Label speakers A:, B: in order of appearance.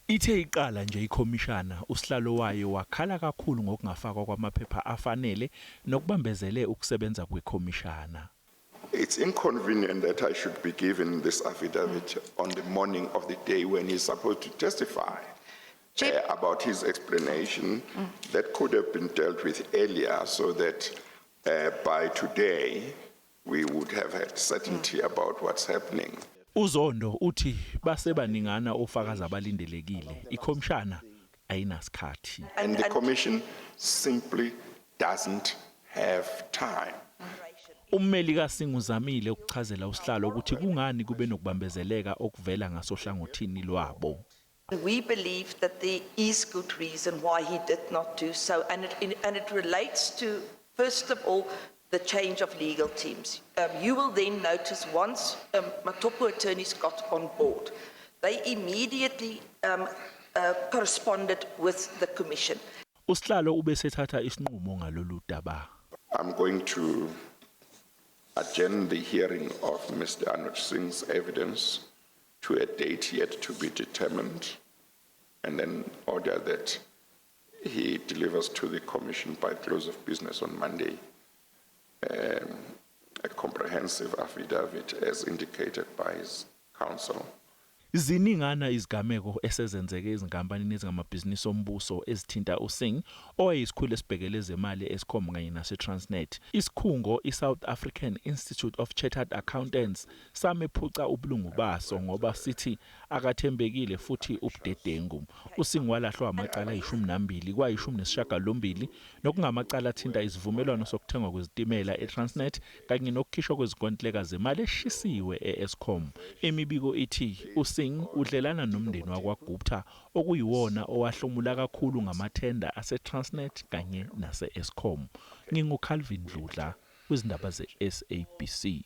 A: Ithe iqala nje ikhomishana usihlalo wayo wakhala kakhulu ngokungafakwa kwamaphepha afanele nokubambezele ukusebenza kwekhomishana.
B: It's inconvenient that I should be given this affidavit on the morning of the day when he's supposed to testify about his explanation that could have been dealt with earlier so that by today we would have had certainty about what's happening.
A: UZondo uthi basebaningana ofakazi abalindelekile. Ikhomishana ayinasikhathi.
B: And the commission simply doesn't have time.
A: Ummeli kaSingh uzamile ukuchazela usihlalo ukuthi kungani kube nokubambezeleka okuvela ngasohlangothini lwabo.
C: We believe that there is good reason why he did not do so, and it relates to, first of all, the change of legal teams. You will then notice once Matopo attorneys got on board, they immediately corresponded with the commission.
A: Usihlalo ubesethatha isinqumo ngalolu daba.
B: I'm going to adjourn the hearing of Mr. Anuj Singh's evidence to a date yet to be determined, and then order that he delivers to the commission by close of business on Monday a comprehensive affidavit as indicated by his counsel.
A: Ziningana izigameko esezenzeke ezinkampanini ezingamabhizinisi ombuso ezithinta uSingh, owayesikhulu esibhekele ezemali e-Eskom kanye nase-Transnet. Isikhungo iSouth African Institute of Chartered Accountants samephuca ubulungu baso ngoba sithi akathembekile futhi ubudedengu. USingh walahlwa amacala ayi-12 kwayi-18 nokungamacala athinta isivumelwano sokuthengwa kwezitimela eTransnet kanye nokukhishwa kwezinkontileka zemali eshisiwe e-Eskom. Imibiko ithi uSingh udlelana nomndeni wakwaGupta, okuyiwona owahlomula kakhulu ngamathenda aseTransnet kanye nase-Eskom. NginguCalvin Dludla kwizindaba ze-SABC.